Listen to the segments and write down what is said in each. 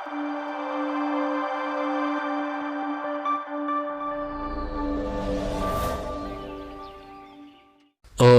Aw,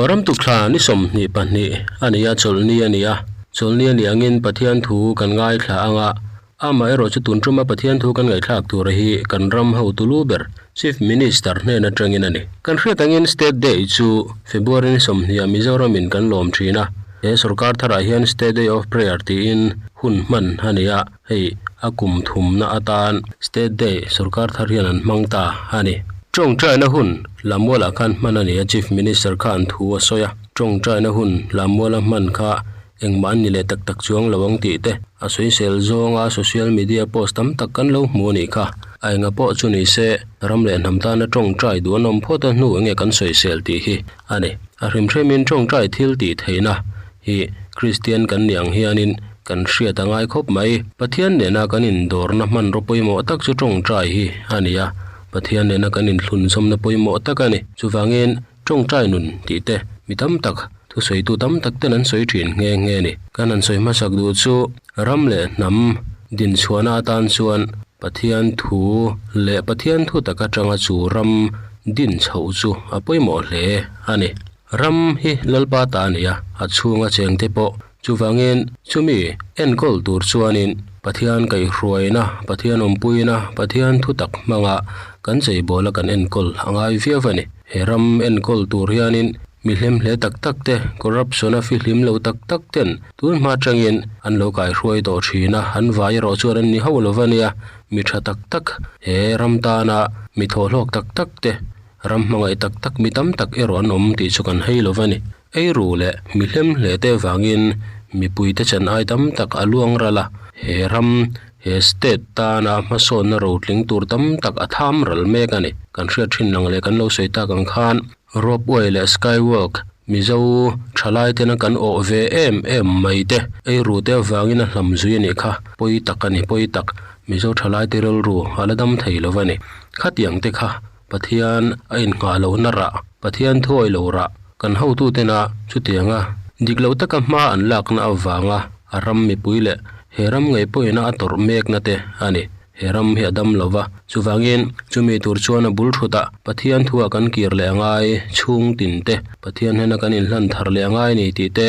ramtukthla ni 22 a ni a, chawlhni a ni a. Chawlhni a nih angin Pathian thu kan ngaithla ang a, amaherawhchu tun tuma Pathian thu kan ngaihthlak tura hi kan ram hotu lu ber Chief Minister hnen atangin a ni. Kan hriat angin State Day chu February ni 20 ah Mizoramin kan lawm thin a, he sorkar tharah hian State Day of Prayer tiin hun hman a ni a, hei a kum thumna atan State Day sorkar thar hian an hmang ta a ni. Tawngtaina hun Lammualah khan hman a ni a, Chief Minister khan thu a sawi a, tawngtaina hun Lammuala hman kha engmah an ni leh tak tak chuang lo ang tih te a sawisel zawnga social media post tam tak kan lo hmu a nih kha. A enga pawh chu ni se, ram leh hnam tana tawngtai duh an awm phawt a hnu enge kan sawisel tih hi a ni. A hrimhrimin tawngtai thil tih theihna hi Kristian kan nih ang hianin kan hriat a ngai khawp mai. Pathian nena kan indawrna hmanraw pawimawh tak chu tawngtai hi a ni a, Pathian nena kan inthlunzawmna pawimawh tak a ni. Chuvangin tawngtai nun tih te mi tam tak, thusawitu tam tak ten an sawi thin nghe nghe a ni. Kan han sawi hmasak duh chu ram leh hnam dinchhuahna atan chuan Pathian thu leh Pathian thu tak atanga chu ram din chhoh chu a pawimawh hle a ni. Ram hi Lalpa ta a ni a, a chhunga chengte pawh chuvangin chumi enkawl tur chuanin Pathian kaihhruaina, Pathian awmpuina, Pathian thutak hmanga kan cheibawla kan enkawl a ngai viau a ni. He ram enkawl tur hianin mi hlemhle tak tak te, corruption a fihlim lo tak tak ten tun hma atangin an lo kaihhruai tawh thin a, an vai erawh chuan an ni hauh lo va nia, mi tha tak tak, he ram tana mi thawhhlawk tak tak te, Ram hmangaih tak tak mi tam tak erawh an awm tih chu kan hei lo va ni. Eiru leh mi hlem hle te vangin mipuite chan ai tam tak a luang ral a, he ram, he state tana hmasawnna rotling tur tam tak a tham ral mek a ni. Kan hriat thin lang leh kan lo sawi tak ang khan Ropeway leh Skywalk Mizo thalai tena kan awh ve em em mai te eiru te avangin a hlam zui a nih kha, pawi tak a ni, pawi tak. Mizo thalai te rilru a la dam thei lo va ni. Khatiang te kha Pathian a innghah lohna rah, Pathian thuawi lo rah, kan hotutena chutianga dik lo taka hma an lakna avanga a ram mipui leh he ram ngei pawhina a tawrh mekna te a ni. He ram hi a dam lo va, chuvangin chumi tur chuan a bul thutah Pathian thua kan kir leh a ngai chhung tin te, Pathian hnena kan inhlan thar leh a ngai ni tih te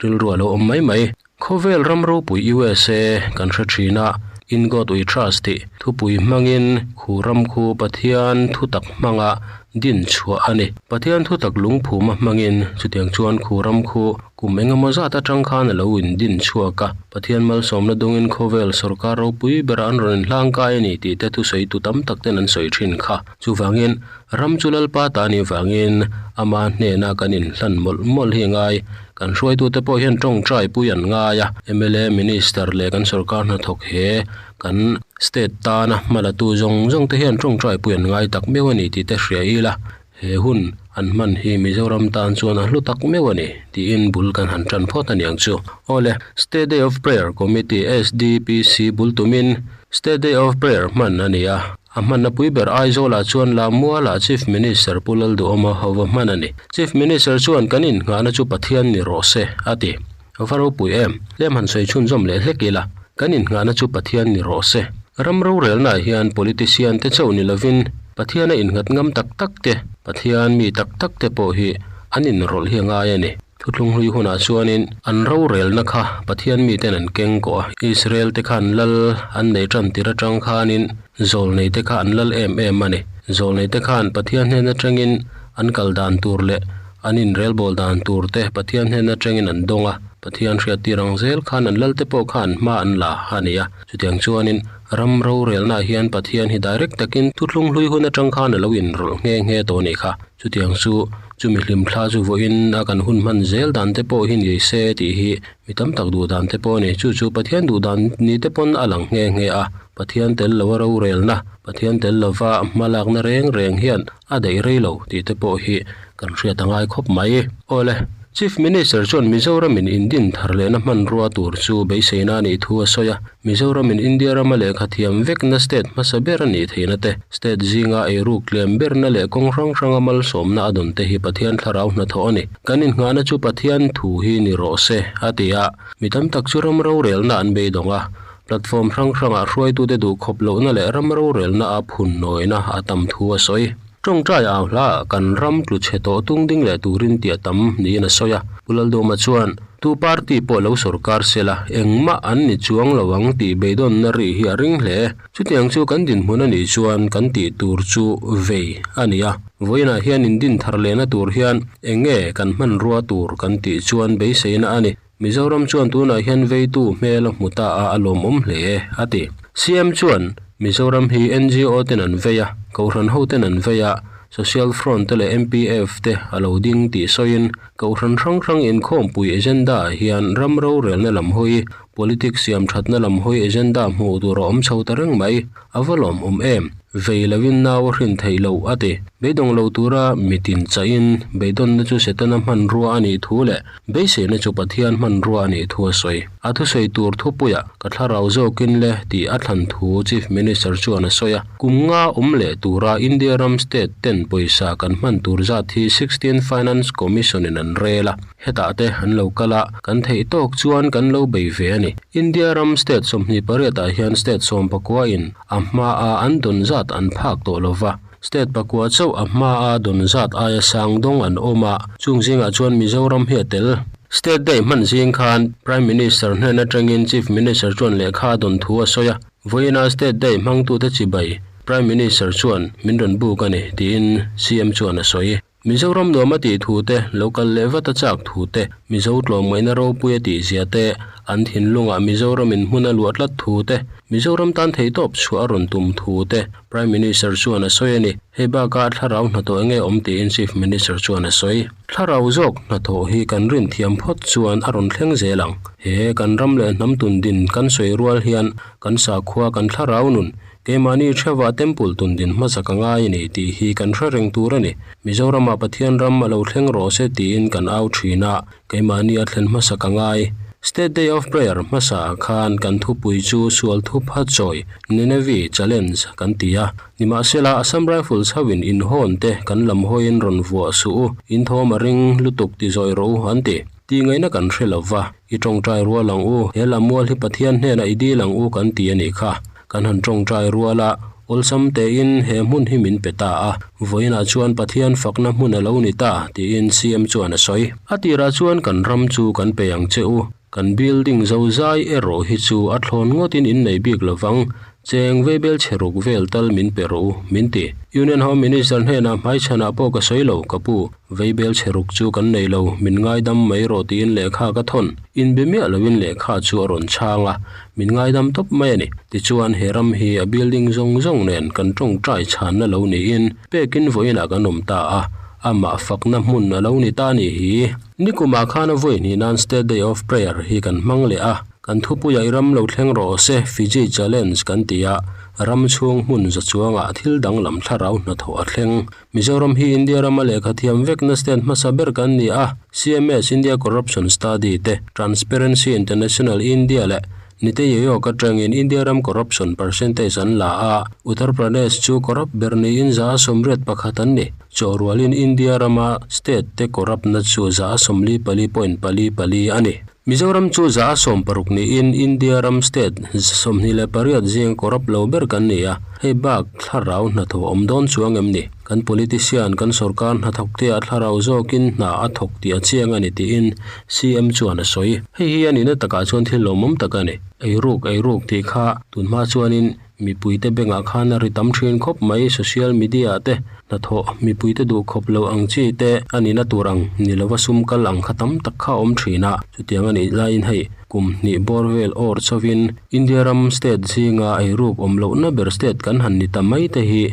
rilru a lo awm mai mai. Khawvel ram ropui USA kan hre thin a, In God We Trust tih thupui hmangin khu ram khu Pathian thutak hmanga din chhuah a ni. Pathian thutak lungphuma hmangin chutiang chuan khu ram khu kum engemaw zat atang khan a lo in din chhuak a, Pathian malsawmna dungin khawvel sorkar ropui berah an rawn inhlangkai a ni tih te thusawitu tam tak ten an sawi thin kha. Chuvangin Ram chu Lalpa ta nih vangin ama hnena kan inhlan mawlh mawlh hi ngai. Kan hruaitute pawh hian tawngtai pui an ngai a, mla, Minister leh kan sorkar hnathawk he kan state tana hmalatu zawng zawng te hian tawngtai pui an ngai tak meuh a ni tih te hria ila, he hun an hman hi Mizoram tan chuan a hlu tak meuh a ni tiin bul kan han tan phawt a niang chu. Awle, State Day of Prayer Committee, SDPC, bul tumin State Day of Prayer hman a ni a. A hmanna pui ber Aizawlah chuan Lammualah Chief Minister Pu Lalduhawma hova hman a ni. Chief Minister chuan kan innghahna chu Pathian ni rawh se, a ti. Va ropui em? Tlem han sawi chhunzawm leh hlek ila, kan innghahna chu Pathian ni rawh se. Ram rorelnaah hian politician te chauh ni lovin Pathiana innghat ngam tak tak te, Pathian mi tak tak te pawh hi an inrawlh hi a ngai a ni. Thuthlung hlui hunah chuanin an rorelna kha Pathian miten an keng kawh a, Israel te khan lal an nei tan tir atang khanin zawlnei te kha an lal em em a ni. Zawlnei te khan Pathian hnen atangin an kal dan tur leh an inrelbawl dan tur te Pathian hnen atangin an dawng a, Pathian hriattir ang zel khan an lal te pawh khan hma an la a ni a. Chutiang chuanin ram rorelnaah hian Pathian hi direct takin thuthlung hlui hun atang khan a lo inrawlh nghe nghe tawh a nih kha. Chutiang chu chumi hlimthla chu vawiin a kan hun hman zel dan te pawh hi ni se tih hi mi tam tak duh dan te pawh a ni. Chu chu Pathian duh dan ni te pawn a lang nghe nghe a, Pathian tel lova rorelna, Pathian tel lova hma lakna reng reng hian a daih rei lo tih te pawh hi kan hriat a ngai khawp mai. Awle. Chief Minister chuan Mizoramin indin thar lehna hmanrua tur chu beiseina a nih thu a sawi a. Mizoramin India rama lehkha thiam vekna state hmasa ber a nih theihna te, state zinga eiruk tlem berna leh kawng hrang hranga malsawmna a dawn te hi Pathian thlarau hnathawh a ni. Kan innghahna chu Pathian thu hi ni rawh se, a ti a. Mi tam tak chu ram rorelna an beidawng a. Platform hrang hrangah hruaitute duhkhawp lohna leh ram rorelna a phun nawina a tam thu a sawi. Tawngtai au hla kan ram tlu chhe tawh tung ding leh turin tih a tam niin a sawi a. Pu Laldawma chuan, Tu party pawh lo sorkar sela, engmah an ni chuang lo ang tih beidawnna ri hi a ring hle. Chutiang chu kan dinhmun a nih chuan kan tih tur chu vei a ni a. Vawiinah hian indin thar lehna tur hian eng nge kan hmanrua tur kan tih chuan beiseina a ni. Mizoram chuan tunah hian veitu hmel a hmu ta a, a lawmawm hle, a ti. CM chuan, Mizoram hi ngo ten an vei a, Kohhran ho ten an vei a, Social Front te leh MPF te a lo ding tih sawiin, Kohhran hrang hrang inkhawmpui agenda ah hian ram rorelna lam hawi, politics siam thatna lam hawi agenda hmuh tur a awm chho ta reng mai. A va lawmawm em? Vei loin nau a hrin theih loh, a ti. Beidawng lo tura mitin chahin beidawnna chu Setana hmanrua a nih thu leh Beiseina chu Pathian hmanrua a nih thu a sawi. A thusawi tur thupuiah ka thlarau zawkin le tih a thlan thu Chief Minister chuan a sawi a. Kum nga awm leh tura India ram state ten pawisa kan hman tur zat hi 16 Finance Commission in an rel a, hetah te an lo kal a, kan theih tawk chuan kan lo bei ve a ni. India ram state 28 ah hian state 19 in a hmaa an dawn zat an phak tawh lova. State pakua chauh a hmaa dawn zat aia sang dawng an awm a, chung zingah chuan Mizoram hi a tel. State Day hman zing khan Prime Minister hnen atangin Chief Minister chuan lehkha a dawn thu a sawi a, vawiina State Day hmangtute chibai Prime Minister chuan min rawn buk a ni, tiin CM chuan a sawi. Mizoram nuam a tih thu te, lo kal leh vat a chak thu te, Mizo tlawmngaihna ropui a tih zia te, an thinlungah Mizoramin hmun a luah tlat thu te, Mizoram tan theihtawp chhuah a rawn tum thu te Prime Minister chuan a sawi a ni. Hei bakah thlarau hnathawh enge awm tiin Chief Minister chuan a sawi. Thlarau zawk hnathawh hi kan rin thiam phawt chuan a rawn thleng zel ang. He kan ram leh hnam tundin kan sawi rual hian kan sakhua kan thlarau nun Keimahni Theva Temple tundin hmasa ka ngai a ni tih hi kan hre reng tur a ni. Mizoramah Pathian ram a lo thleng rawh se tiin kan au thin a, keimahni a thlen hmasa ka ngai. State Day of Prayer hmasa ah khan kan thupui chu sual thupha chawi, Nineveh Challenge, kan ti a. Nimahsela, Assam Rifles hoin inhawn te kan lam hawiin rawn vuah suh u, in thawm a ring lutuk ti zawih rawh u an ti. Tih ngaihna kan hre lo va, i tawngtai rual ang u, he lammual hi Pathian hnenah i dil ang u kan ti a nih kha. Kan han tawngtai rual a, awlsam tein he hmun hi min pe ta a, vawiinah chuan Pathian fakna hmun a lo ni ta, tiin CM chuan a sawi. A tirah chuan kan ram chu kan pe ang che u, kan building zozai erawh hi chu a thlawn ngawtin in nei bik lovang, cheng veibel chhe ruk vel tal min pe rawh u, min ti. Union Home Minister hnenah hmaichhanah pawh ka sawi lo, ka pu. Veibel chhe ruk chu kan nei lo, min ngaidam mai rawh tiin lehkha ka thawn. Inbe miah loin lehkha chu a rawn chhang a, min ngaidam tawp mai a ni. Tichuan he ram hi a building zawng zawng nen kan tawngtai chhanna lo niin pekin vawiinah kan awm ta a, amah fakna hmun a lo ni ta ni hi. Nikumah khan a vawi hnih nan State Day of Prayer hi kan hmang leh a, kan thupuiah i ram lo thleng rawh se Fiji Challenge kan ti a, ram chhung hmun za chuangah thil danglam thlarau hnathawh a thleng. Mizoram hi India rama lehkha thiam vekna state hmasa ber kan ni a, CMS India Corruption Study te, Transparency International India leh Niti Aayog atangin India ram corruption percentage an la a, Uttar Pradesh chu corrupt ber niin 181 an ni. Chawhrualin India rama state te corrupt-na chu 44.44 a ni. Mizoram chu 60 niin India ram state 28 zing corrupt lo ber kan ni a, hei bak thlarau hnathawh awm dawn chuang em ni? Kan politician, kan sorkar hnathawkte ah thlarau zawkin hna a thawk tih a chiang a ni tiin CM chuan a sawi. Hei hi a nihna takah chuan thil lawmawm tak a ni. Eiruk, eiruk tih kha tunhma chuanin Mipuite bengah khan a ri tam thin khawp mai, social media ah te hnathawh mipuite duh khawp lo ang chi te a nihna tur ang ni lova sum kal ang kha tam tak kha a awm thin a, chutiang a nih laiin hei kum hnih bawr vel awr chauhin India ram state zinga eiruk awm lohna ber state kan han ni ta mai te hi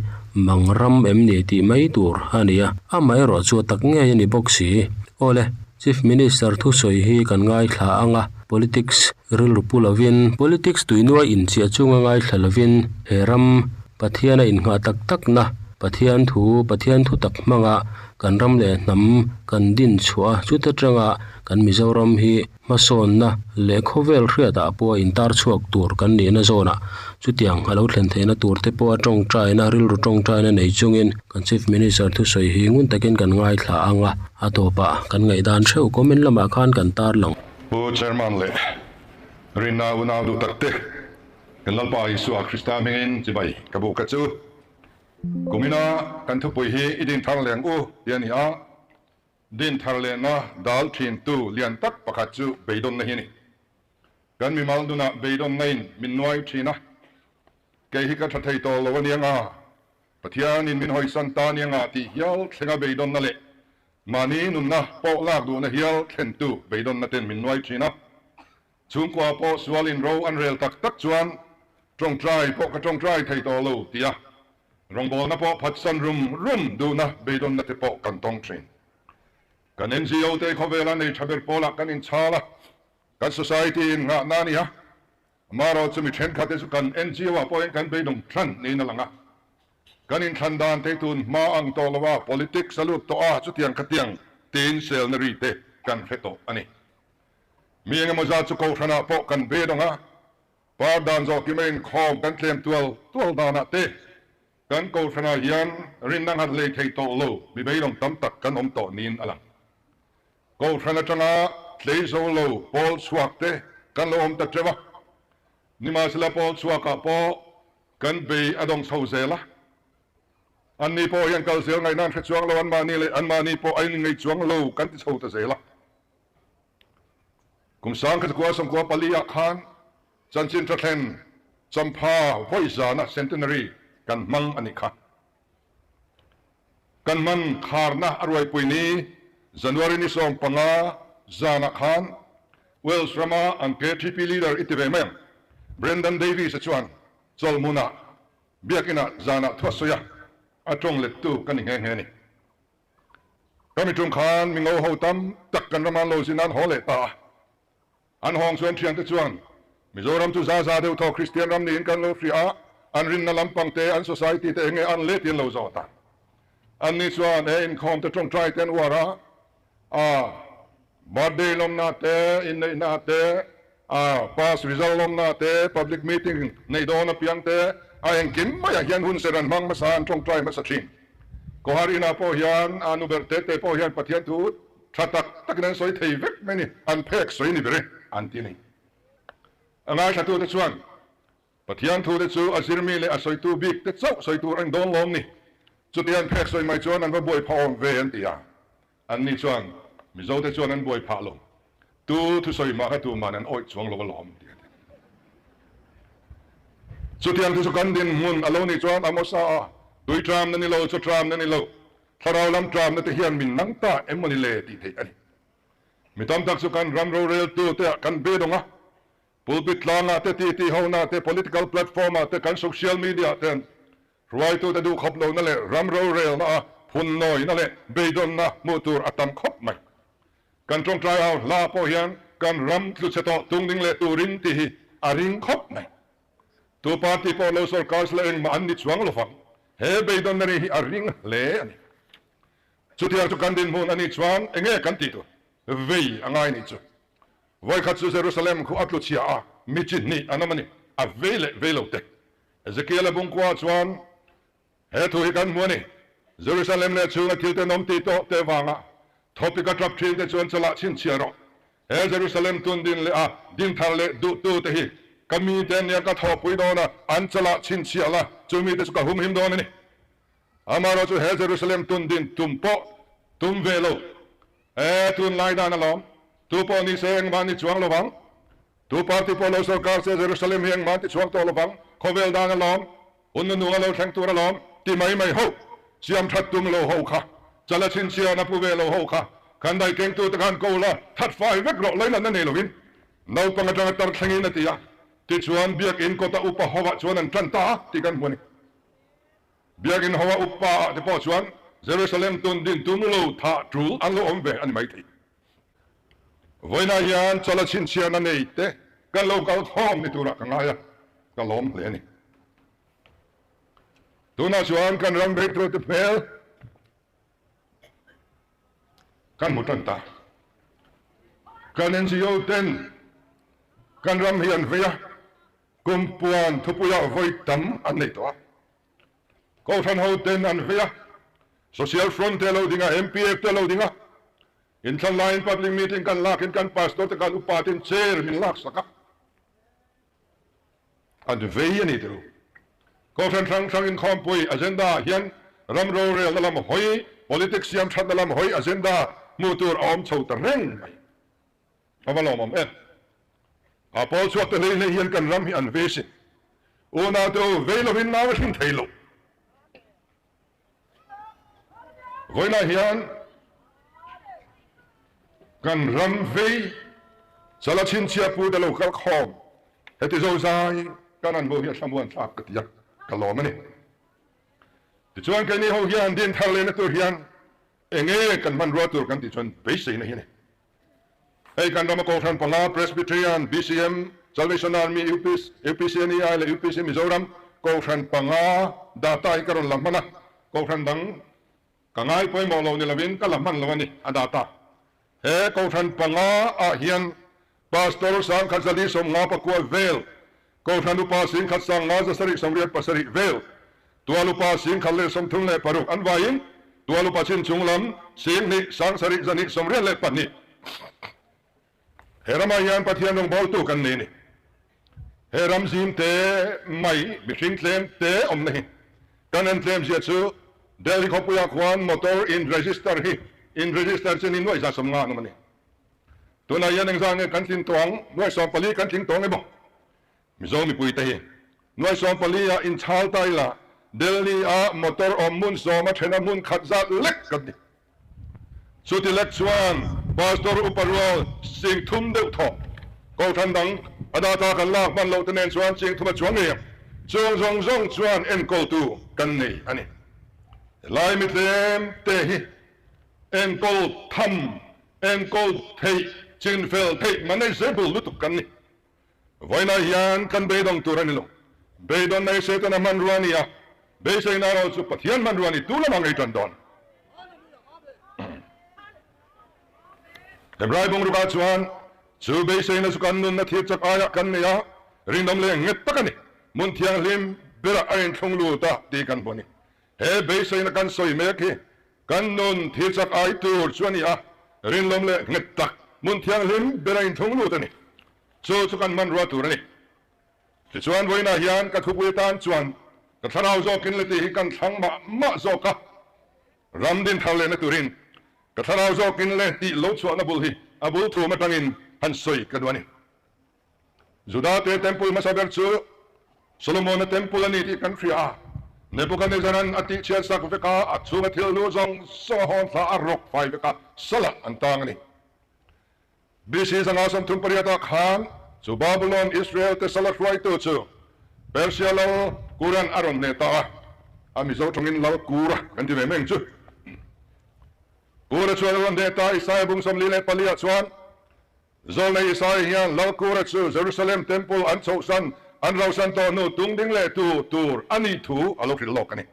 mang ram em ni tih mai tur a ni a, amaherawh chu a tak ngei a ni bawk si. Awle, Chief Minister thusawi hi kan ngaithla ang a, politics Rilru pu lovin, politics tuinuai inchiah chunga ngaithla lovin, he ram Pathian a innghah tak takna, Pathian thu, Pathian thu tak hmanga kan ram leh hnam kan din chhuah a, chuta tanga kan Mizoram hi hmasawnna leh khawvel hriatah pawh a intar chhuak tur kan nihna zawnah chutiang a lo thlen theihna tur te pawh a tawngtaina, rilru tawngtaina nei chungin kan Chief Minister thusawi hi ngun takin kan ngaithla ang a, a tawpah kan ngaihdan theuh comment lamah khan kan tarlang. Pu Chairman leh Rinna unau duh tak te. Kan Lalpa Isua Krista hmingin chibai ka buk a chu. Kumina kan thupui hi i din thar leng u ti a ni a, din thar lehna dal thintu lian tak pakhat chu beidawnna hi a ni. Kan mimal nunah beidawnna in min nuai thin a, kei hi ka tha thei tawh lo aniang a, Pathianin min hawisan ta aniang a tih hial thlenga beidawnna leh mahni nunna pawh lak duhna hial thlentu beidawnna ten min nuai thin a. Chhungkua pawh sualin ro an rel tak tak chuan tawngtai pawh ka tawngtai thei tawh lo tia rawngbawlna pawh phatsan rum rum duhna beidawnna te pawh kan tawng thin. Kan NGO te khawvela nei tha ber pawlah kan inchhal a, kan society in nghahna a ni a, amaherawh chu mi thenkhat te chu kan NGO ah pawhin kan beidawng than niin a lang a. Kan inthlan dan te tun hma ang tawh lo a, politics a lut tawh a, chutiang khatiang tiin selna ri te kan hre tawh a ni. Mi engemaw zat chu kohhranah pawh kan ve dawng a, par dan zawh kim a inkhawm kan tlem tual tual danah te kan kohhranah hian rinna nghat hlei thei tawh lo mi beidawng tam tak kan awm tawh niin a lang. Kohhran atanga tlei zo lo pawl chhuak te kan lo awm ta teuh a, nimahsela pawl chhuakah pawh kan bei a dawng chho zel a, anni pawh hian kal zel ngaihna an hre chuang lo, anmahni leh anmahni pawh a inngeih chuang lo kan ti chho ta zel a. Kum 1994 ah khan chanchin tha thlen champha vawi zana centenary kan hmang a nih kha. Kan hman kharna a ruaipui ni January ni 15 zanah khan Wales rama an KTP leader i ti ve mai ang Brendan Davies-a chuan chawlhmunah biakinah zanah thu a sawi a, a tawng lettu ka ni nghe nghe a ni. Ka mi tum khan mi ngo ho tam tak kan ram an lo zin an haw leh ta a. An hawng chuan thiante chuan Mizoram chu za za deuh thaw Kristian ram niin kan lo hria a, an rinna lampang te, an society te enge an let in lo zawt a. Anni chuan he inkhawm te tawngtai te an uar a, a birthday lawmna te, inneihna te, A pass result lawmna te, public meeting neih dawn apiang te, a engkim maiah hian hun ser an hmang hmasa, an tawngtai hmasa thin. Kohar inah pawh hian a nu ber tete pawh hian Pathian thu tha tak takin an sawi thei vek mai ni, an phek sawi ni ber e, an ti a ni. A ngaithlatute chuan Pathian thu te chu a zirmi leh a sawitu bik te chauh sawi tur a ni dawn lawm ni. Chuti an phek sawi mai chuan an va buai phah awm ve an ti a. Anni chuan, Mizote chuan an buai phah lo. Tu thusawi mah kha tuman an awih chuang lo alawm ti a ti. Chutiang chu chu kan dinhmun a lo nih chuan Amosa a tui tramna ni lo, chaw tramna ni lo, thlarau lam tramna te hian min nang ta em maw ni le tih theih a ni. Mi tam tak chu kan ram roreltu te ah kan be dawng a, pulpit tlangah te, titi hona te, political platform ah te, kan social media ah te an Hruaitute duh khawp lohna leh ram rorelna a phunnawina leh beidawnna hmuh tur a tam khawp mai. Kan tawngtai au hla pawh hian kan ram tluchhe tawh tungding leh turin tih hi a ring khawp mai. Tu party pawh lo sorkar sela engmah an ni chuang lovang. He beidawnna ri hi a ring hle a ni. Chutiang chu kan dinhmun a nih chuan enge kan tih tur vei a ngai nih chu. Vawikhat chu Jerusalem khu a tluchhia a, mi chi hnih an awm a ni, a vei leh vei lo te. Ezekiel-a bungkua chuan he thu hi kan hmu a ni, Jerusalem leh chhunga thil tenawm tih tawh te vanga thawpik a tap thin te chuan chalah chhinchhiah rawh. He Jerusalem tun din leh a dinthar leh duhtu te hi ka mite nia ka thawhpui dawn a, an chalah chhinchhiah la, chu mite chu ka humhim dawn a ni. Amaherawhchu chu he Jerusalem tun din tum pawh tum ve lo. E, tunlai dan alawm, tu pawh ni se engmah ni chuang lo vang. Tu party pawh lo sorkar se Jerusalem hi engmah an ti chhuak tawh lovang, khawvel dan alawm, hun nunung a lo thleng tur alawm ti mai mai ho, siam that tum lo ho kha, chala chhinchhian a pu ve lo ho kha, khan dai kengtu te khan ko la, that fai vek rawh lainatna nei lovin naupang atanga tar thlengin a ti a, tichuan biakinn kawta upa hovah chuan an tan ta a tih kan hmu a ni. Biakinn hova upa ah te pawh chuan Jerusalem tun din tum lo thah tul an lo awm ve a ni maithei. Vawiinah hian chawlh a chhinchhiahna nei te kan lo kal khawm ni turah ka ngai a, ka lawm hle a ni. Tunah chuan kan ram veitu te hmel kan hmu tan ta. Kan NGO ten kan ram hi an vei a, kumpuan thupuiah vawi tam an nei tawh a. Kohhran ho ten an vei a, Social Front te a lo ding a, MPF te a lo ding a, Inthlan laiin public meeting kan lakin kan pastor te kan upa ten chair min laksak a. An vei a ni tilo. Kohhran hrang hrang inkhawmpui agenda ah hian ram rorelna lam hawi, politics siam thatna lam hawi agenda hmuh tur a awm chho ta reng mai. A va lawmawm em? A pawl chhuak te hlei hlei hian kan ram hi an vei sin. Unau te u, vei lovin nau a hrin thei lo. Vawiinah hian kan ram vei chala chhinchhiah pu te lo kal khawm heti zozai kan an bo hi a thlamuan thlak ka ti a, ka lawm a ni. Tichuan keini ho hian din thar lehna tur hian enge kan hmanrua tur kan tih chuan beiseina hi a ni. Hei kan rama Kohhran panga Presbyterian, BCM, Salvation Army, UPCNEI leh UPC Mizoram Kohhran panga data hi ka rawn la hman a, Kohhran dang ka ngai pawimawh lo ni lovin ka la hman lo a ni a data. He Kohhran panga ah hian Pastor Sangkhat Zali 50 pakua vel, Kohhran upa 10,000 sanga 787 vel, tual upa 1036 an vaiin tual upa chin chung lam 2,000 7 282. He ramah hian Pathian rawngbawltu kan nei a ni. He ram zim te mai mihring tlem te awmna hi kan en tlem zia chu Delhi khawpuiah khuan motor in register hi in register chin hi nuaih 150 an awm a ni. Tunah hian engzah nge kan tlin tawh ang? Nuaih 14 kan tling tawh emaw? Mizo mipuite hi nuaih 14 ah inchhal ta ila Delhi ah motor awm hmun 10 a thena hmun khat zat lek kan ni. Chuti lek chuan Pastor Upa rual 30,000 deuh thawh Kohhran dang a data kan lak hman loh te nen chuan 30,000 a chuang ngei ang. Chung zawng zawng chuan enkawltu kan nei a ni. Helai mi tlem te hi enkawl tham Enkawl theih, chinfel theih manageable lutuk kan ni. Vawiinah hian kan beidawng tur a ni lo. Beidawn mai Setana hmanrua a ni a, beiseina erawh chu Pathian hmanrua a ni tu lamah ngei tan dawn. Hebrai bungrukah chuan chu beiseina chu kan nunna thir chak aiah kan nei a, rinawm leh nghet tak a ni. Hmun thianghlim berah a inthlung lut a tih kan hmu a ni. He beiseina kan sawi mek hi Kan nun thil chak ai tur chu a ni a, rinlawm leh nghet tak hmun thianghlim ber a inthung lut a ni. Chu chu kan hmanrua tur a ni. Tichuan vawiinah hian ka thupui atan chuan ka thlarau zawkin le tih hi kan thlang mah mah zawk a, ram din thar lehna turin ka thlarau zawkin le tih lo chhuahna bul hi a bul thum atangin han sawi ka duh a ni. Judate Temple hmasa ber chu Solomona Temple a ni tih kan hria a. Nebuchadnezzar-a'n a tihchhiat sak vek a, a chhunga thil hnu zawng zawng a hawn thla a rawk fai vek a, salah an tang a ni. BC 538 khan chu Babylon Israel te sala hruaitu chu Persia lal Kuran a rawn hneh ta a, a Mizo tawngin Lal Kura kan ti ve mai ang chu. Kura chuan a rawn hneh ta a, Isaia bung 44 ah chuan, Zawlnei Isaia hian Lal Kura chu Jerusalem Temple an chhohsan, an rauhsan tawh hnu tung ding leh tu tur a nih thu a lo hrilh lawk a ni.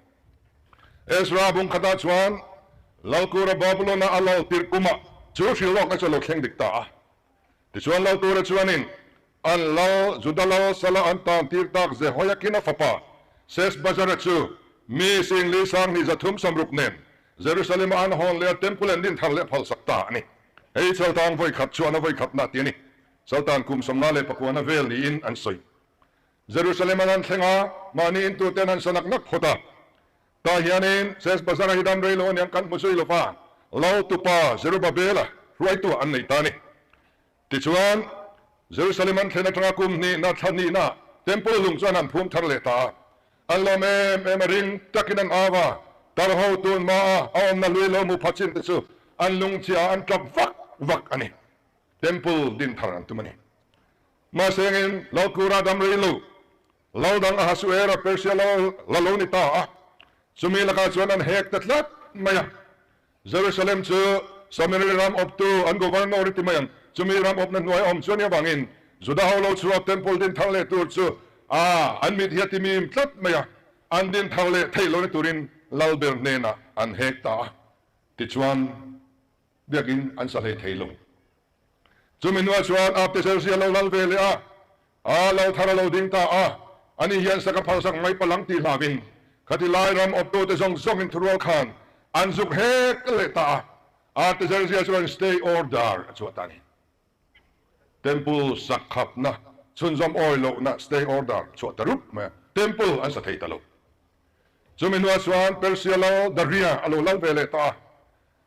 Ezra bung khatah chuan Lal Kura Babylon-a a lal tirh kumah chu hrilh lawkna chu a lo thleng dik ta a. Tichuan Lal Kura chuanin an lal Juda lal sala an tan tir tak Jehoiakin-a fapa Seshbazzar-a chu mi 40 236 nen Jerusalem-a an hawn leh a Temple an din thar leh phalsak ta a ni. Hei Chaltang vawi khat chuan a vawi khatna ti a ni. Chaltan kum 59 vel niin an sawi. Jerusalem an han thleng a, mahni in tuten an sa nak nak phawt a. Tah hianin Sesbazar-a hi dam rei lo aniang kan hmu zui lo va, Lal tupa Zerubabel-a hruaitu an neih ta a ni. Tichuan, Jerusalem an thlen atanga kum hnihna thla hnihna Temple lung chuan an phum thar leh ta a. An lawm em em a ring takin an au a, tar ho tun hma a a awmna lui lo hmu pha chin te chu an lungchhia ah an tap vak vak a ni. Temple din thar an tum a ni. Mahse engin Lalkura dam rei lo, Lal dang Ahasuera Persia lal la lo ni ta a, chumi lakah chuan an hek ta tlat mai a. Jerusalem chu Samari ram awptu an governor i ti mai ang, chumi ram awpna hnuai awm chuan i avangin Juda ho lo chhuak temple din thar leh tur chu a an mit hi a ti mim tlat mai a, an din thar leh theih lohna turin lalber hnenah an hek ta a, tichuan biakin an sa hlei thei lo. Chumi hnuah chuan Artaxerxes a lo lal ve leh a, a lo thar a lo ding ta a, ani hian saka phalsak mai palang tih hlauhin khati lai ram awptute zawng zawngin thurual khan an zuk hek leh ta a, Artaxerxes chuan stay order a chhuah ta a ni. Temple sak khapna. chhunzawm awi lohna stay order chhuah ta rup mai a, temple an sa thei ta lo. Chumi hnuah chuan Persia lal Daria a lo lal ve leh ta a,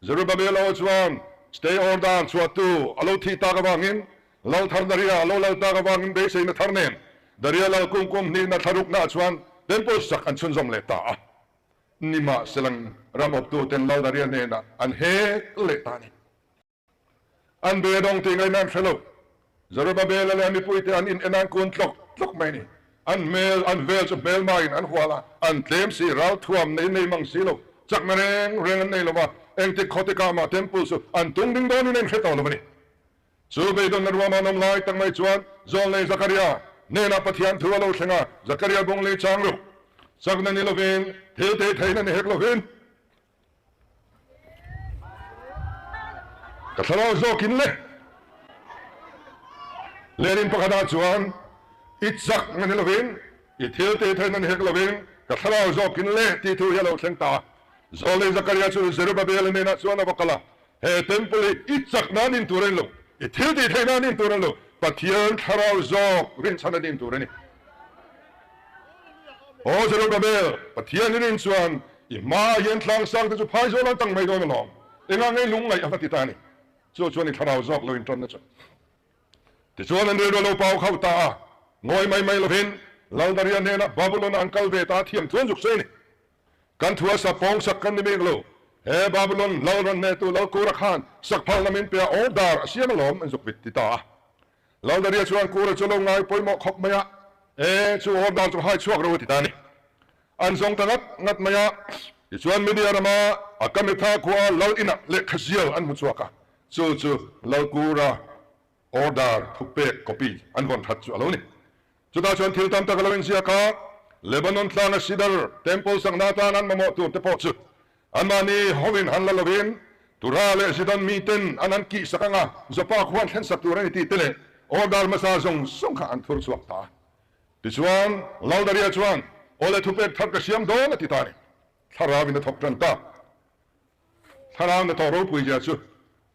Zerubbabel aw chuan stay order chhuahtu a lo thih tak avangin lal thar Daria a lo lal tak avangin beiseina thar nen Daria lal kum kum hnihna thlaruknaah chuan temple sak an chhunzawm leh ta a. Nimahselang ram awptuten lal Daria hnenah an hek leh ta a ni. An beidawng tih ngaihna an hre lo. Zerubbabel-a leh a mipuite an in en an kun tlawk tlawk mai a ni. An hmel, an vel chu hmelmaiin an hual a, an tlem si, ralthuam nei nei mang si lo, chakna reng reng an nei lo va, engtik khaw tikah mah temple chu an tung ding dawnin a inhre tawh lo a ni. Chu beidawnna ruama an awm lai tak mai chuan Zawlnei Zakaria hnenah Pathian thu a lo thleng a, Zakaria bung lei chang ruk, chakna ni lovin, thil tei theihna ni hek lovin, Ka thlarau zawkin le. Lenin pakhatah chuan i chak na ni lovin, i thil tih theihna ni hek lovin ka thlarau zawkin le tih thu hi a lo thleng ta a. Zawlei Zakaria chu Zerubabel-a hnenah chuan a va kal a, He temple hi i chak nan in tur a ni lo, i thil tih theih nan in tur a ni lo, Pathian thlarau zawk rinchhan a din tur a ni. Aw Zerubbabel, Pathian i rin chuan i hmaah hian tlangsang te chu phai zawl an tang mai dawn alawm. Engah ngei lungngaih a va ti ta a ni. Chu chuan i thlarau zawk lo inṭanna chu. Tichuan an rilru a lo pau khauh ta a, ngawi mai mai lovin Laldaria hnenah Babulon-ah an kal ve ta a thiam chuan zuk sawi a ni. Kan thu a sak pawng sak kan ni mek lo. He Babulon lal rawn hnetu Lal Kura khan sak phalna min pe a, order a siam alawm an zuk vit ti ta a. Lal Daria chuan Kura chu lo ngai pawimawh khawp mai a, E, chu order chu hai chhuak ro a ti ta a ni. An zawng ta ngat ngat mai a. Tichuan Media rama Akametha khua Lal inah lehkha zial an hmu chhuak a, chu chu Lal Kura Order thupek copy an vawn that chu a lo ni. Chutah chuan thil tam tak a lo inziak a, Lebanon tlanga Sidar Temple sakna atan an mamawh tur te pawh chu anmahni hovin han la lovin Tura leh Zidon miten an an kih sak anga Joppa khuan thlen sak tur a ni tih te leh order hmasa zawng zawng kha an thur chhuak ta a. Tichuan, Laldaria chuan, Awle thupek thar ka siam dawn a ti ta a ni. Thlarauin a thawk tan ta. Thlarau hnathawh ropui zia chu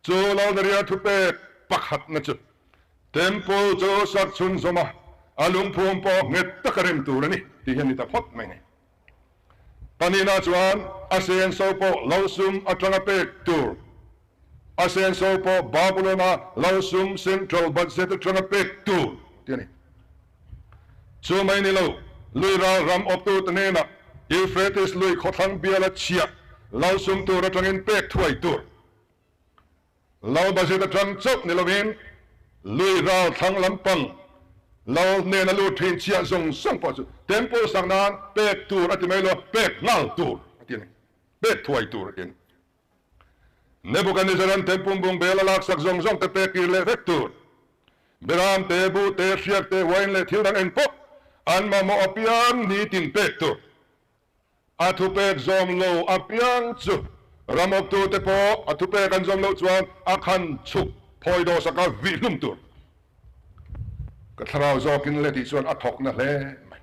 chu Laldaria thupek pakhatna chu Temple chu sak chhunzawm a, a lungphum pawh nghet taka rem tur a ni tih hi a ni ta phawt mai ni. Pahnihna chuan a senso pawh lo sum atanga pek tur, a senso pawh Babylon-a lo sum central budget atanga pek tur tih a ni. Chu mai ni lo, lui ral ram awptute hnenah Euphrates lui khawthlang biala chhiah lo sum tur atangin pek thuai tur. Lo budget atang chauh ni lovin lui ral thlang lampang lo hnena lut thin chhiah zawng zawng pawh chu temple sak nan pek tur a ti mai lo, pek nghal tur a ti a ni, pek thuai tur a ti a ni. Nebuchadnezzar-a'n tempum bung bel a laksak zawng zawng te pek kir leh vek tur. Beram te, buh te, hriak te, wine leh thil dang eng pawh an mamawh apiang nitin pek tur. A thupek zawm lo apiang chu ram awptu te pawh a thupek an zawm loh chuan a khan chhuk phawi dawhsaka vih hlum tur. Ka thlarau zawkin le tih chuan a thawk na hle mai.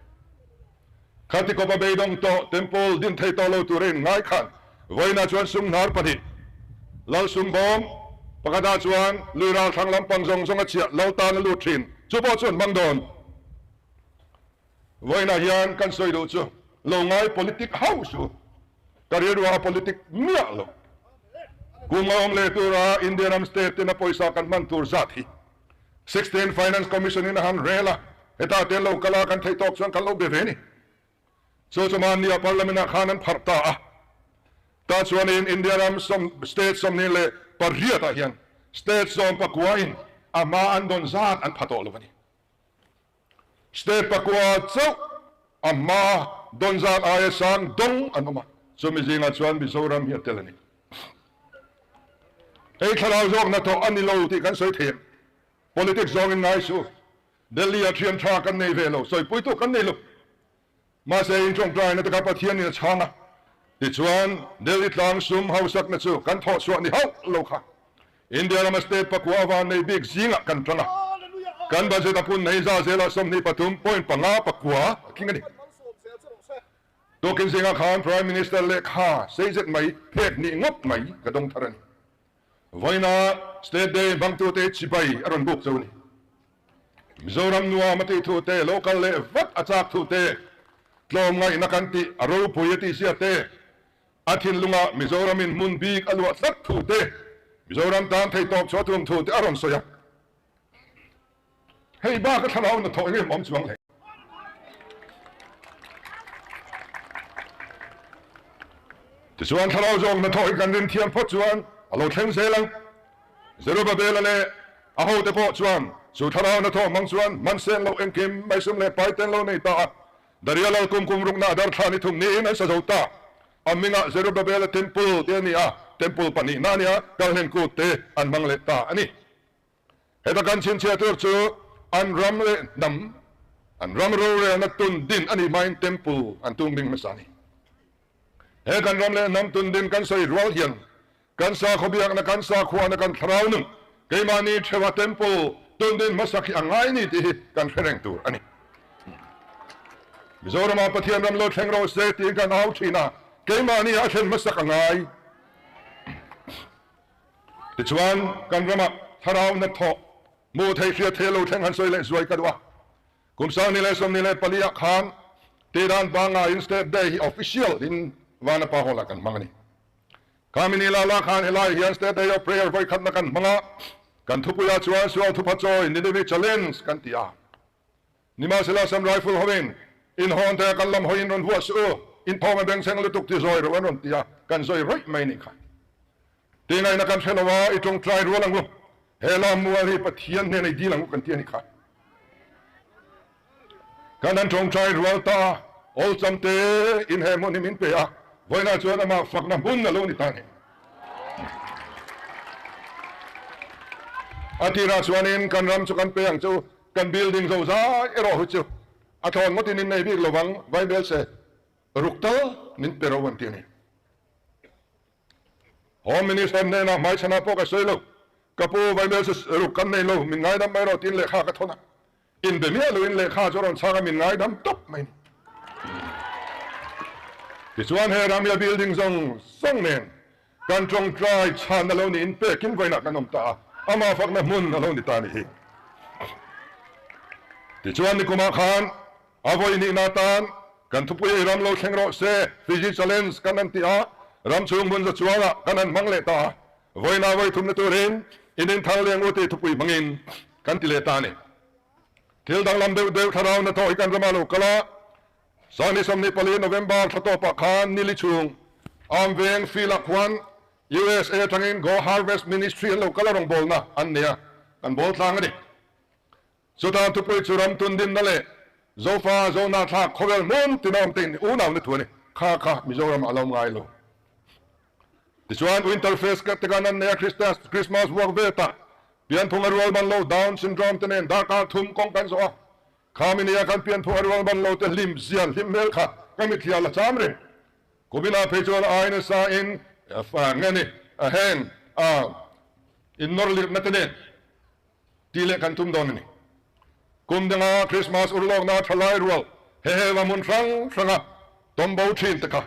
Khati kawpa beidawng tawh temple din thei tawh lo tur a inngai khan vawiinah chuan sumhnar pahnih Lal Sumbawm pakhatah chuan lui ral thlang lampang zawng zawng a chhiah lo tan a lut thin chu pawh chuan hmang dawn. Vawiinah hian kan sawi duh chu lo ngai politic hauh suh ka rilruah a politic miah lo. Kum a awm leh tura India ram state ten a pawisa kan hman tur zat hi Sixteen Finance Commission in a han rel a, hetah te lo kal a kan theih tawk chuan kan lo be ve ni. Chu chu mahnia Parliament ah khan an pharh ta a. Tah chuanin India ram sawm state 28 ah hian state 19 in a hma an dawn zat an pha tawh lo a ni. State pakua chauh a hma dawn zat aia sang dawng an awm a, chumi zingah chuan Mizoram hi a tel a ni. Hei thlarau zawk hnathawh a ni lo tih kan sawi thei em? Politics zawngin ngai suh. Delhi-ah thian tha kan nei ve lo, sawipuitu kan nei lo. Mahse in tawngtaina te kha Pathianin a chhang a, tichuan Delhi tlang sum hausakna chu kan thawh chhuah ni hauh lo kha India rama state pakua van nei bik zingah kan tang a, kan budget a phun nei za zelah 23.5 pakua a tling a ni. Tukin zingah khan Prime Minister lehkha sei zet mai phek hnih ngawt mai ka dawng thar a ni. Vawiina State Day hmangtute chibai a rawn buk cho a ni. Mizoram nuam a tih thu te, lo kal leh vat a chak thu te, tlawmngaihna kan tih a ropui a tih zia te, a thinlungah Mizoramin hmun bik a luah tlat thu te, Mizoram tan theihtawp chhuah tum thu te a rawn sawi a. Hei bak a thlarau hnathawh eng em awm chuang hle. Tichuan thlarau zawk hnathawh hi kan rin thiam phawt chuan a lo thleng zel ang. Zerubabela leh a hote pawh chuan chu thlarau hnathawh hmang chuan man sen loh engkim mai sum leh pai ten lo nei ta a. Daria lal kum kum rukna dar thla ni thum niin an sa zo ta. A hmingah Zerubabela Temple te a ni a, Temple pahnihna a nia, Kalhlen kut te an hmang leh ta a ni. Heta kan chhinchhiah tur chu an ram leh hnam, an ram rorelna tun din a nih hmain temple an tum ding hmasa a ni. He kan ram leh hnam tun din kan sawi rual hian kan sakhaw biakna, kan sakhuana, kan thlarau nun, keimahni theuha temple tun din hmasak hi a ngai ni tih hi kan hre reng tur a ni. Mizoramah Pathian ram lo thleng rawh se tiin kan au thin a, keimahni a thlen hmasak a ngai. Tichuan, kan ramah thlarau hnathawh hmuh theih hriat theih lo thleng han sawi leh zuai ka duh a. Kum 2024 ah khan Tehran pangaiin State Day hi official in Vanapa Hall ah kan hmang a ni. Kha mini la la khan helai hian State Day of Prayer vawikhatna kan hmang a, kan thupuiah chuan Sual Thupha Chawi Nineveh Challenge kan ti a. Nimahsela Assam Rifle hoin inhawn te kan lam hawiin rawn huah suh u, inthawm a bengchheng lutuk ti zawi reuh an rawn ti a, kan zawi rawih mai nih kha. Tingaihna kan hre lo a, i tawngtai rual ang u, he lam mual hi Pathian hnena i dil ang u kan ti a nih kha. Kan han tawngtai rual ta a, awlsam te in he hmun hi min pe a, vawiinah chuan amah fakna hmun a lo ni ta a ni. A tirah chuanin kan ram chu kan pe ang che u, Kan building zo zai erawh hi chu a thlawn ngawtin in nei bik lo vang, Vaibel se ruk tal min pe ro an ti a ni. Home Minister hnenah hmaichhanah pawh ka sawi lo, ka pu Vaibel se ruk kan nei lo, min ngaidam mai rawh tiin lehkha ka thawn a, inbe miah loin lehkha chu a rawn chhang a, min ngaidam tawp mai ni. Tichuan he ramia building zawng zawng nen Kan tawngtai chhan a lo niin pekin vawiinah kan awm ta a, amah fakna hmun a lo ni ta a nih hi. Tichuan nikumah khan a vawi nihna atan kan thupui ei ram lo thleng rawh se, Fiji Challenge kan han ti a, ram chhung hmun za chuangah kan han hmang leh ta a, vawiinah vawi thumna turin in inthar leng u tih thupui hmangin kan ti leh ta a ni. Thil danglam deuh deuh thlarau hnathawh hi kan ramah lo kal a, Sangni 24 November thla tawpah khan nili chhung Armveng field-ah khuan USA atangin Go Harvest Ministry an lo kal a rawngbawlna an nei a, kan bawl tlang a ni. Chutah thupui chu ram tundinna leh Zofa Zohnahthlak khawvel hmun tina awm te in unauna thu a ni. Kha kha Mizoram a lo ngai lo. Tichuan Winter Fest te kan an nei a Christmas vuak ve ta pianphung a rual ban lo Down syndrome te nen darkar thum kawng kan zawh a, Khami nia kan pianphu a rual ban lo te hlim zian hlim hmel kha ka mithial a cham reng. Kuminah phei chuan ai nasa in nge ni a heng a in nawr lirhna te nen tih leh kan tum dawn a ni. Kum danga Christmas urlawkna thalai rual he he va hmun hrang hranga tawm bo thin te kha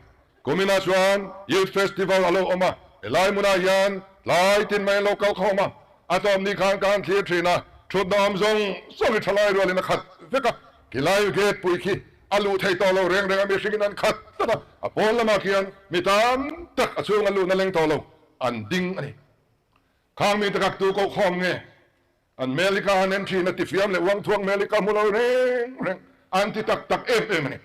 Kuminah chuan Youth Festival a lo awm a, helai hmunah hian tlai tin mai an lo kal khawm a, a tlawm ni khan ka han thlir thin a, thutna awm zawng zawng hi thalai rualin a khat vek a, khilai gate pui khi a luh thei tawh lo reng reng a, mihringin an khat tlat a, a pawn lamah khian mi tam tak a chhung a luhna leng tawh lo an ding a ni. Khang mite kha tu koh khawm nge? An hmel hi ka han en thin a, tifiam leh uangthuang hmel hi ka hmu lo reng reng, an ti tak tak em em a ni.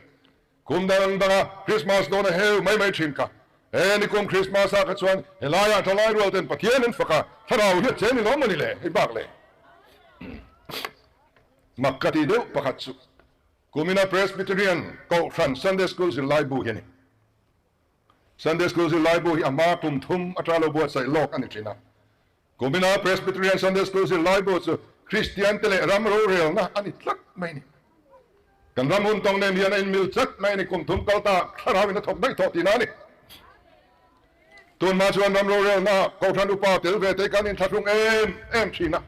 Kum dang danga Krismas dawn a heu mai mai thin kha. He nikum Krismas ah kha chuan helaiah thalai rual ten Pathian an fak a, thlarau hi a che ni lo maw ni le, hei bak le. Mak ka tih deuh pakhat chu kumina Presbyterian Kohhran Sunday School zirlai bu hi a ni. Sunday School zirlai bu hi a hma kum thum atanga lo buatsaih lawk a ni thin a. Kumina Presbyterian Sunday School zirlai bu chu Kristian te leh ram rorelna a ni tlat mai a ni. Kan ram hun tawng nen hian a inmil tlat mai a ni. Kum thum kal ta thlarau in a thawk daih thawh tihna a ni. Tunhma chuan ram rorelna Kohhran upa tel ve te kan inthlahrung em em thin a.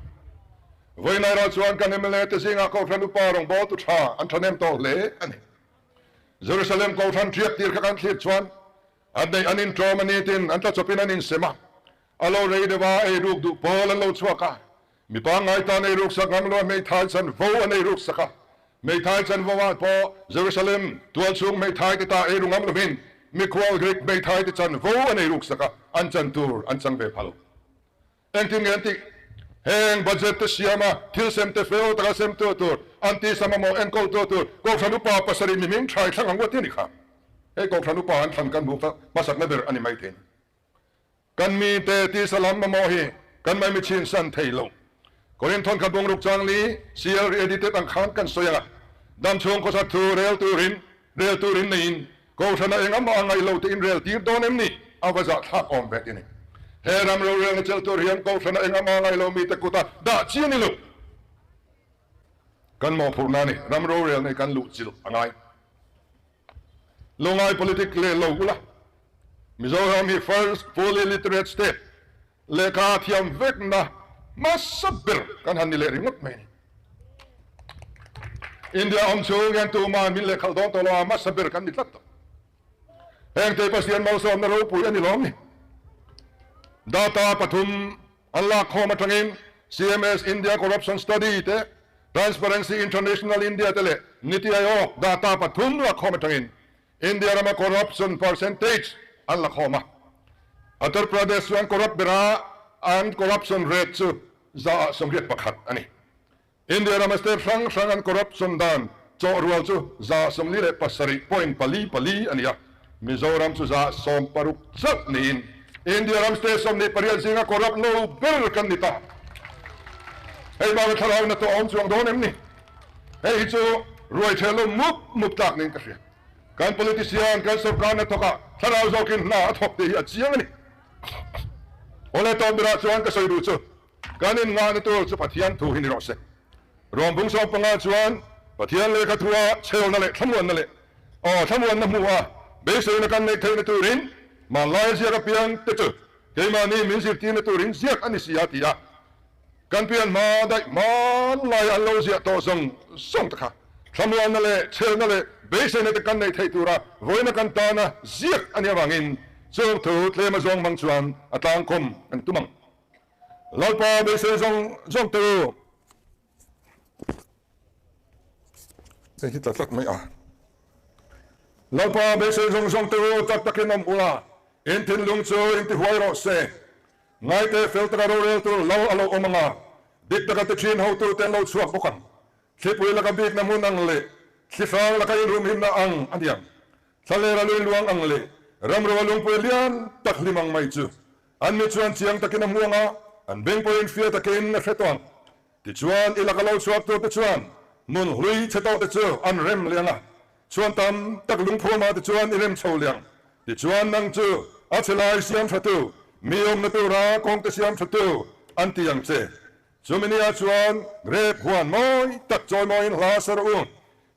Vawiin erawh chuan kan mla te zingah Kohhran upa rawngbawltu tha an thahnem tawh hle a ni. Jerusalem Kohhran riak tir kha kan thlir chuan an neih an inṭawm a ni tin an tla chawpin an insem a. A lo rei deuh a, ei ruk duh pawl an lo chhuak a. Mi pangngai tan ei ruksak ngam lo a hmeithai chanvo an ei ruksak a. Hmeithai chanvo ah pawh Jerusalem tualchhung hmeithai te ta ei ru ngam lovin mikhual Greek hmeithai te chanvo an ei ruksak a, an chan tur an chang ve phal. Engtin nge an tih? Heng budget te siam a, thil sem te fel taka sem tu tur, an tisa mamawh enkawl tu tur Kohhran Upa pasarih mihming thai thlang ang uat hi a ni kha. Hei Kohhran Upa an thlan kan hmuh kha hmasakna ber a ni maithei. Kan mite tisa lam mamawh hi kan mai michin san thei lo. Korinthon kha bungruk chang li CL re-edited ang khan kan sawi ang a, dam chhung khawsak thu rel turin rel turin neiin Kohhrana eng amah a ngaih lo tiin rel tir dawn em ni? A va zahthlak awm ve ti ni. He ram rorelna chelh tur hian Kohhrana eng amah a ngaih lo mite kuta dah chi a ni lo. Kan mawhphurhna a ni, ram rorelna hi kan luhchilh a ngai. Lungai politic leh lo ula, Mizoram hi first fully literate state, lehkha thiam vekna hmasa ber kan han ni leh ringawt mai a ni. India awm chhung hian tuma'n min lehkhalh dawn tawh lo a, hmasa ber kan ni tlat tawh. Heng te Pasien malsawmna ropui a ni lawm ni. Data pathum An lakkhawm atangin CMS India Corruption Study te, Transparency International India te leh Niti Aayog data pathum lakkhawm atangin India rama corruption percentage an lakhawm a. Uttar Pradesh chuan corrupt bera an corruption rate chu 181 a ni. India rama state hrang hrang an corruption dan chawh rual chu 47.44 a ni a, Mizoram chu 60 chauh niin India ram state 28 zinga corrupt lo ber kan ni ta. Hei bak a thlarau na tawh a awm chuang dawn em ni? Hei hi chu ruai ṭheh lo mup mup tlak niin ka hria. Kan politician, kan sorkar hnathawkah thlarau zawkin hna a thawk tih hi a chiang a ni. Awle tawp berah chuan ka sawi duh chu Kan innghahna tur chu Pathian thu hi ni rawh se. Rawmbung 15 chuan Pathian lehkha thua chhelna leh thlamuanna leh aw thlamuanna hmu a beiseina kan neih theihna turin hmanlaia ziak apiang te chu keimahni min zirtirna turin ziak a ni si a ti a. Kan pian hma daih hmanlaia an lo ziah tawh zawng zawng te kha thlamuanna leh chhelna leh beiseina te kan neih theih tura vawiina kan tana ziak a nih avangin chung thu tlem a zawng hmang chuan a tlangkawm kan tum ang. Lalpa beisei zawng zawng te u. Hei hi tla tlat mai a. Lalpa beisei zawng zawng te u tak takin awm ula, in thinlung chu in ti huai rawh se. Ngaite fel taka rorel tur lal a lo awm ang a, dik taka ti thin hotu te an lo chhuak bawk ang. Thlipui laka bikna hmun ang leh thli hrang laka inrumhimna ang a niang. Thlalera lui luang ang leh ramro a lungpui lian tak hlim ang mai chu An mi chuan chiang takin a hmuang a, an beng pawhin fia takin a hre tawh ang. Tichuan, i laka lo chhuak turte chuan nun hlui chhe tawhte chu an rem leh ang a, chhuan tam tak lungphuamah te chuan i rem chho leh ang. Tichuan, nang chu a chhe lai siam thatu, mi awmna tura kawngte siam thatu an ti ang che. Chumi niah chuan grep huan mawi tak chawimawiin hla sa rawh u.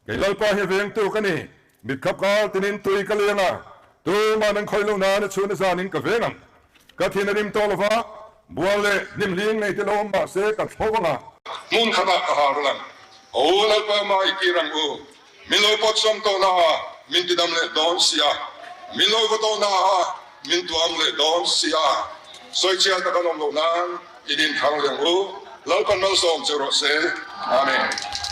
Kei Lalpa hi vengtu ka ni, mit khap kal tinin tui ka leng a, tumah nan khawih loh nan a chhun a zanin ka veng ang. Ka thin a rim tawh lo va, bual leh hnim hling nei te lo awm mah se ka thlo vang a. Hmun khatah ka har lang, Aw Lalpa mah i kir ang u, min lo pawt sawm tawh na a, min tidam leh dawn si a, min lo va tawh na a, min tuam leh dawn si a, sawichhiat tak an awm loh nan i din thang leh ang u, Lalpan malsawm che rawh se. Amen.